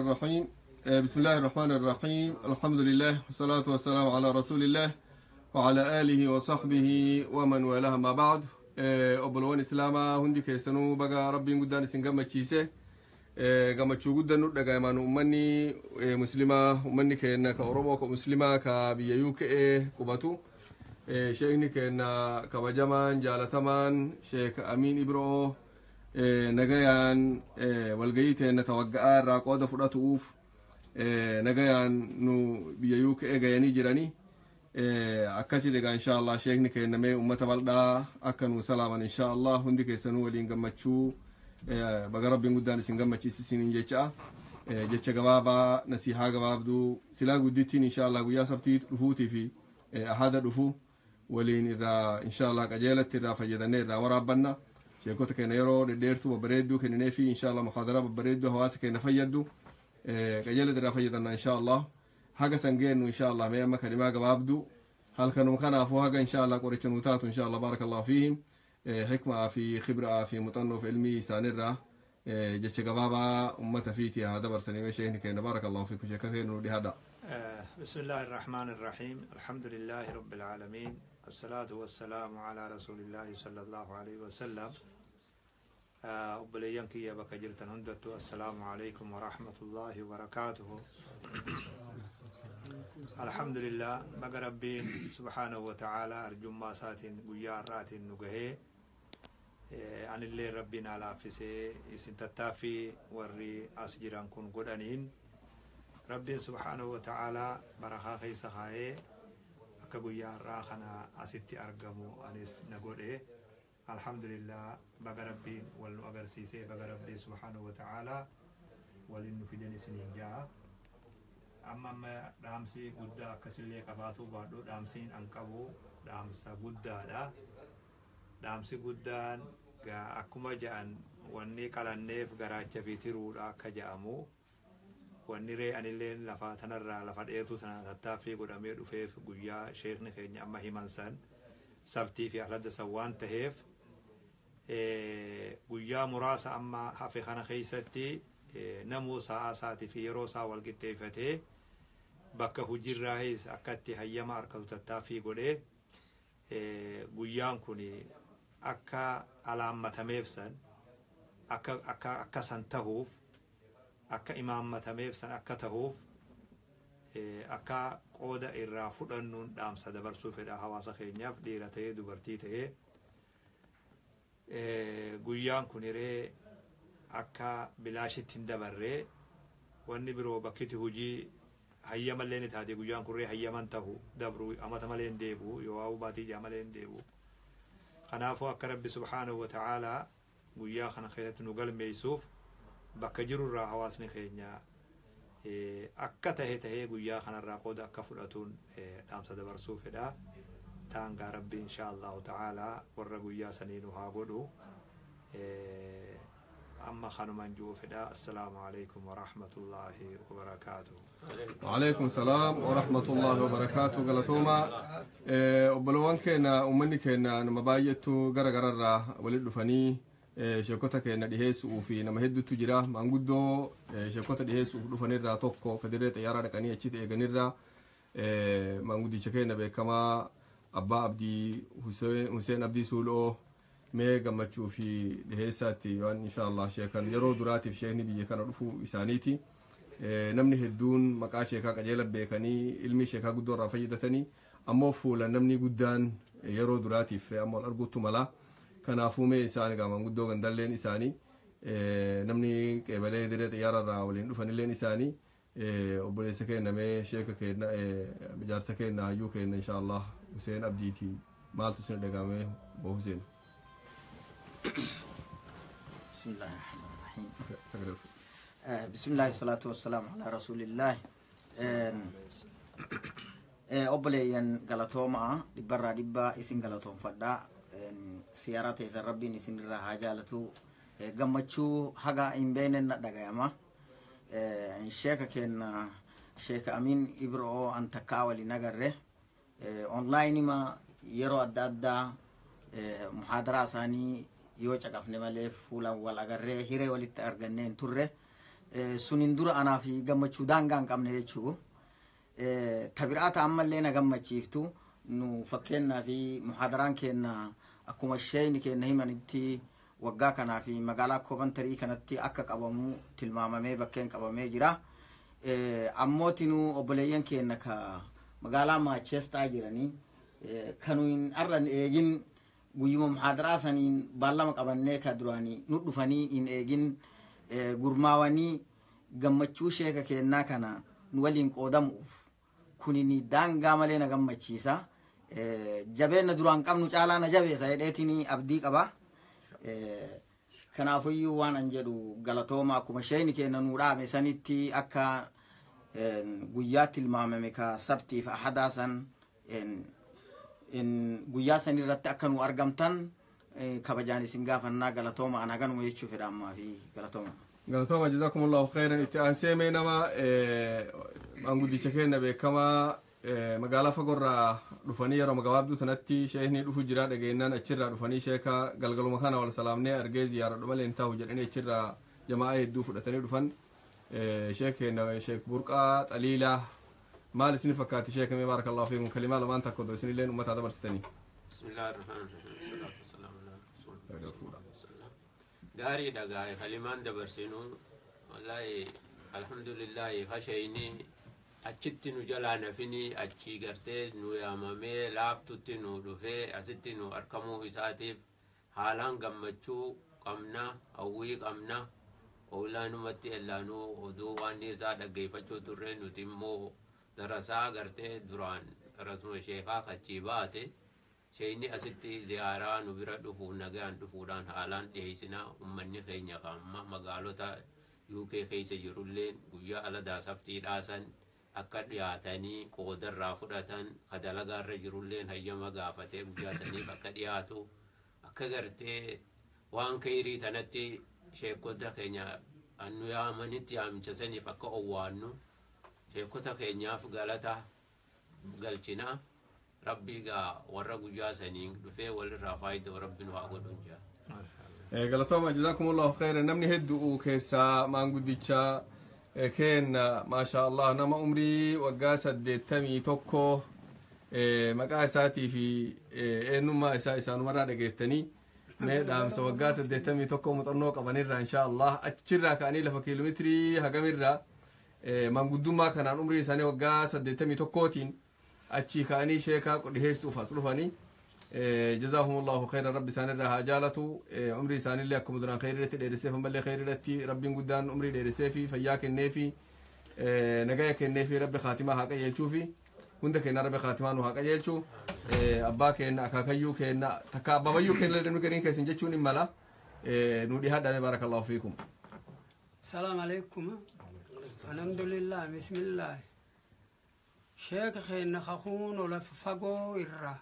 الرحيم. بسم الله الرحمن الرحيم. الحمد لله والصلاة والسلام على رسول الله وعلى آله وصحبه ومن والاه، ما بعد. Obbolowwan islaamaa hundi keessanuu, baga Rabbiin guddaan isin gammachiise. Gammachuu guddaan nu dhagayamaan. Ummanni muslimaa, ummanni keenya ka Oromoo, ka muslimaa, ka biyya UK qubatu, sheekni keenya kabajamaan jaalatamaan Sheek Amiin Ibroo nagayaan walgayii teenna tawagga'aa irraa qooda fudhatuuf nagayaan nu biyya UK gayanii jiranii. Akkasi egaa, insha Allah, sheekni keenya mee ummata bal'aa akka nu salaaman, insha Allah. Hundi keessanuu waliin gammachuu, baga Rabbiin guddaan isin gammachiise isiniin jecha. Jecha gabaabaa, nasihaa gabaabduu silaa guddittiin, insha Allah, guyyaa Sabtii dhufuutii fi Ahada dhufu waliin irraa, insha Allah, qajeelatti irraa fayyadannee irraa waraabbanna. Sheekota keenya yeroo dhedheertuu babbareedduu kenninee fi, insha Allah, muhaadaraa babbareedduu hawaasa keenya fayyaddu qajeelatti irraa fayyadanna, insha Allah. Haga san geennu, insha Allah, mee amma kalimaa gabaabduu halkanum kanaafuu haga, insha Allah, qoricha nuu taatu, insha Allah, barakallahu fiihim, hikmaa fi khibraa fi muuxannoo fi ilmii isaanirraa jecha gabaabaa ummata fiiti haa dabarsanii. Mee sheekni keenya, barakallahu fiikum, sheeka keenya nu dhihaadha. بسم الله الرحمن الرحيم. الحمد لله رب العالمين، الصلاة والسلام على رسول الله صلى الله عليه وسلم. Obboleeyyan kiyya bakka jirtan hundattuu, السلام عليكم ورحمة الله وبركاته. الحمد لله، baga Rabbiin سبحانه وتعالى arjummaa isaatiin guyyaa har'aatiin nu gahee, anillee Rabbiin alaaffisee isin tattaaffii warri as jiran kun godhaniin Rabbiin سبحانه وتعالى barakaa keessa kaayee akka guyyaa har'aa kana asitti argamu anis na godhe. Alhamdulillah, baga Rabbiin wal nu agarsiisee, baga Rabbiin سبحانه وتعالى waliin nu fidan isiniin ja'a. Amma dhaamsi guddaa akkasillee qabaatuu baadhu, dhaamsiin an qabu dhaamsa guddaadha. Dhaamsi guddaan akkuma ja'an, wanni qalanneef garaacha fi tiruudha akka ja'amu, wanni ree anillee lafa tanarraa lafa dheertuu tana tattaaffii godhamee dhufeef guyyaa sheekni keenya amma himan san, Sabtii fi Alhadda san waan taheef, guyyaa muraasa amma hafe kana keessatti namuu sa'aa isaatii fi yeroo isaa wal qixxeeffatee bakka hojiirraayis akka itti hayyama harkatu tattaaffii godhee, guyyaan kun akka alaammatameef san akka san tahuuf, akka imaammatameef san akka tahuuf, akka qooda irraa fudhannuun dhaamsa dabarsuu fedha hawaasa keenyaaf, dhiira ta'ee dubartii ta'ee. Guyyaan kun hiree akka bilaashitti hin dabarree, wanni biroo bakkitti hojii hayyamallee ni taate, guyyaan kun ree hayyaman tahu dabru amata malee hin deebi'u, yoo waa'uu baatii ijaa malee hin deebi'u. Kanaafuu akka Rabbi سبحانه وتعالى guyyaa kana keessatti nu galmeessuuf, bakka jirurraa hawaasni keenya akka tahe tahee guyyaa kanarraa qooda akka fudhatuun dhaamsa dabarsuu fedha. Taangaa Rabbi إن شاء الله تعالى warra guyyaa sanii nu haa godhu. Amma kanuman ji'uu fedha. السلام عليكم ورحمة الله وبركاته. وعليكم السلام ورحمة الله وبركاته. Galatooma obbolowwan keenya. Uummanni keenya nama baay'eetu gara gararraa walitti dhufanii sheekota keenya dhiheessuu fi nama hedduutu jira. Maanguddoo sheekota dhiheessuuf dhufanirraa tokko, ka dirree xayyaaraa dhaqanii achitti eeganirraa, maanguddicha keenya beekamaa Abbaa Abdii Huseen Abdii Suuloo, mee gammachuu fi dhiheessaatti waan, insha Allah, sheekan yeroo duraatiif sheekni biyya kana dhufuu isaaniiti. Namni hedduun maqaa sheekaa qajeela beekanii, ilmi sheekaa guddoo irraa fayyadatanii, ammoo fuula namni guddaan yeroo duraatiif ammoo wal arguutu mala. Kanaafuu mee isaan egaa maanguddoo gandalleen isaanii, namni qeebalee dirree xiyyaara irraa waliin dhufanilleen isaanii, obboleessa keenya, mee sheeka keenya, jaarsa keenya, hayyuu keenya, insha Allah, Huseen Abdiiti, maaltu isin dhagahame, boo Huseen? بسم الله الرحمن الرحيم. بسم الله والصلاة والسلام على رسول الله. Obboleeyyan, galatoomaa, dhibbarraa dhibba isin galatoonfadhaa. Siyaaraa teessan Rabbiin isin irraa haa jaalatu. Gammachuu haga hin beenen na dhagayama. Sheeka kenna, Sheeka Amiin Ibroo, an takkaa waliin agarre online ima yeroo adda addaa muhaadaraa isaanii yoo caqafne malee fuulaan wal agarree hiree walitti argannee hin turre. Sunin dura anaa fi gammachuu daangaa hin qabne jechuu. Tabiraata ammallee na gammachiiftu nu fakkeenyaa fi muhaadaraan kenna akkuma sheeyni kenna himanitti waggaa kanaa fi magaalaa Koovantarii kanatti akka qabamu tilmaamamee bakkeen qabamee jira. Ammootinuu obboleeyyan keenya ka magaalaa Maachestaa jiranii kanuun har'an eegin guyyuma muhaadaraa saniin baallama qabannee ka duraanii nu dhufanii hin eegin gurmaawanii gammachuu sheeka kennaa kana nu waliin qoodamuuf kunini daangaa malee na gammachiisa. Jabeenya duraan qabnu caalaa na jabeessa jedheetiin abdii qaba. Kanaafuyyuu waan an jedhu galatooma akkuma sheeyni keenya nuu dhaame sanitti akka guyyaa tilmaamame ka sabtiif ahadaa san guyyaa san irratti akka nu argamtan kabajaan isin gaafannaa galatooma an haganuma jechuu fedha ammaa fi galatooma. Galatooma jazakumullahu khairan itti aansee mee nama maanguddicha keenya beekamaa magaalaa fagoorraa dhufanii yeroo gabaabduu sanatti sheekni dhufu jira dhageenyaan achirraa dhufanii sheeka galgaluma kana wal salaamnee argee ziyaaradhu malee hin taa'u jedhanii achirraa jamaa hedduu fudhatanii dhufan sheek keenya sheek Burqaa Xaliilaa maal isin fakkaatti sheeka mee baarakallahu fiikum kalimaa lamaan takka odoo isinilleen uummataa dabarsitanii. Bismillahirrahmanirrahim. Salaatu wassalamu ala rasuulillah. Gaariidha gaa'e kalimaan dabarsinu wallaahi alhamdulillahi fashayni achitti nu jalaa nafini achi gartee nu yaamamee laaftutti nu dhufee asitti nu argamuu isaatiif haalaan gammachuu qabna hawwii qabna olaanumatti ellaanuu oduu waan isaa dhaggeeffachuu turre nuti immoo darasaa gartee duraan darasuma sheekaa kachii baate sheeyni asitti ziyaaraa nu bira dhufuuf nagaan dhufuudhaan haalaan dhiyeessinaa ummanni keenya amma magaalota UK keessa jirulleen guyyaa ala daasaftii dhaasan akka dhiyaatanii qoodarraa fudhatan ka dalagaarra jirulleen hayyama gaafatee guyyaa saniif akka dhiyaatu akka gartee waan kayrii tanatti sheekota keenya annu yaamanitti yaamicha saniif akka owwaannu sheekota keenyaaf galata galchinaa rabbii gaa warra guyyaa sanii dhufee walirraa faayidaa rabbi nu haa godhuun jaa. Galatooma jazakumullahu khairan namni hedduu keessaa maanguddicha kenna maasha Allah nama umrii waggaa 81 maqaa isaatii fi eenyummaa isaa isaanumarraa dhageettanii mee dhaamsa waggaa 81 muuxannoo qabanirraa insha Allah achirraa ka'anii lafa kiiloomeetirii hagamirraa maanguddummaa kanaan umriin isaanii waggaa 81tiin achii ka'anii sheekaa dhiheessuuf as dhufanii jazaahumullahu khayran rabbi isaanirraa haa jaalatu umrii isaanillee akkuma duraan khayriirratti dheeresseef ammallee khayriirratti rabbiin guddaan umrii dheeressee fi fayyaa kenneefi nagaya kenneefi rabbi khaatimaa haa qajeelchuufi hunda keenya rabbi khaatimaa nu haa qajeelchu abbaa keenya akaakayyuu keenya takka abbaabayyuu keenya illee nu gariin keessan jechuun hin mala nu dhihaadhame baarakallahu fiikum. Salaam alaikum. Alhamdulillah bismillah. Sheek keenya kakuun ola fagoo irraa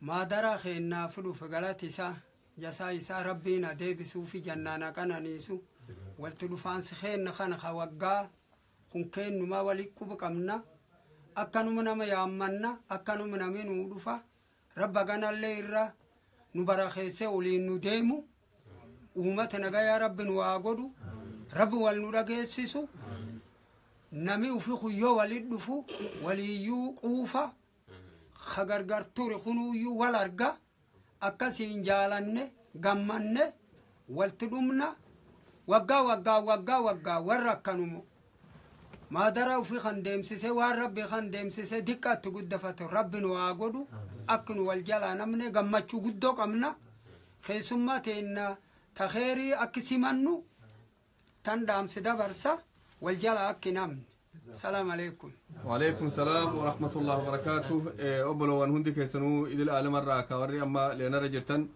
maadara keenyaa fudhuuf galata isaa jasaa isaa rabbiin adeebisuu fi jannaana qananiisu walti dhufaansi keenya kana ka waggaa kun keenyumaa walii quba qabna akkanuma nama yaammanna akkanuma namni nuu dhufa rabba ganallee irra nu barakeessee oliin nu deemu uummata nagayaa rabbi nu haa godhu rabbi wal nu dhageessisu nami ufi kuyyoo walit dhufu waliyyuu quufa ka gargar ture kunuyyuu wal arga akkasiin jaalanne gammanne walti dhumna waggaa waggaa waggaa waggaa warra akkanumo maadara ufi kan deemsise waan rabbi kan deemsise diqqaatti guddafate rabbi nu haa godhu akka nu wal jalaa namne gammachuu guddoo qabna keessummaa teenna ta kheerii akki simannu tan dhaamsi dabarsa wal jalaa akki namne. السلام عليكم. وعليكم السلام ورحمة الله وبركاته. أبلو هندي كيسنو إذا العالم الراكا وري أما لأن رجلتن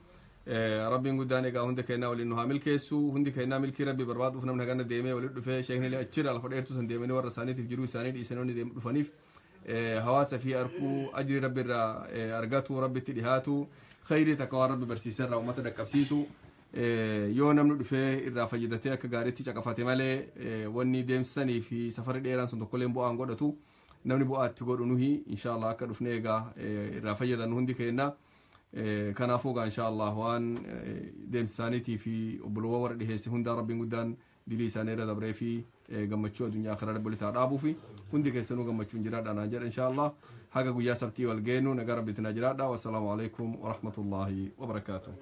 ربي قداني قا هندي كينا ولإنه هامل كيسو هندي كينا ملكي ربي برباد وفنا من هجانا ديمة ولد في شيخنا اللي أتشر على فريرتو سنديمة ورا ساني تفجرو ساني إيسانوني ديم رفنيف هواسة في أركو أجري ربي را أرجاتو ربي تلهاتو خيري تكوار ربي برسيسر وما تدكبسيسو yoo namni dhufee irraa fayyadatee akka gaariitti caqafate malee wanni deemsisanii fi safarri dheeraan sun tokkolleen bu'aan godhatu namni bu'aa itti godhu nuhi inshaallah akka dhufnee egaa irraa fayyadan hundi keenna kanaafuu egaa inshaallah waan deemsisaaniitii fi obboloowwan warra dhiheesse hundaa rabbiin guddaan Dilii isaanii irra dabree fi gammachuu addunyaa akhiraa rabbi walitti haa dhaabuu fi hundi keessanuu gammachuun jiraadha naan jedha inshaallah haga guyyaa sabtii wal geenu nagaa rabbiitti naa jiraadha. Wassalaamu alaikum warahmatullaahi wabarakaatuh.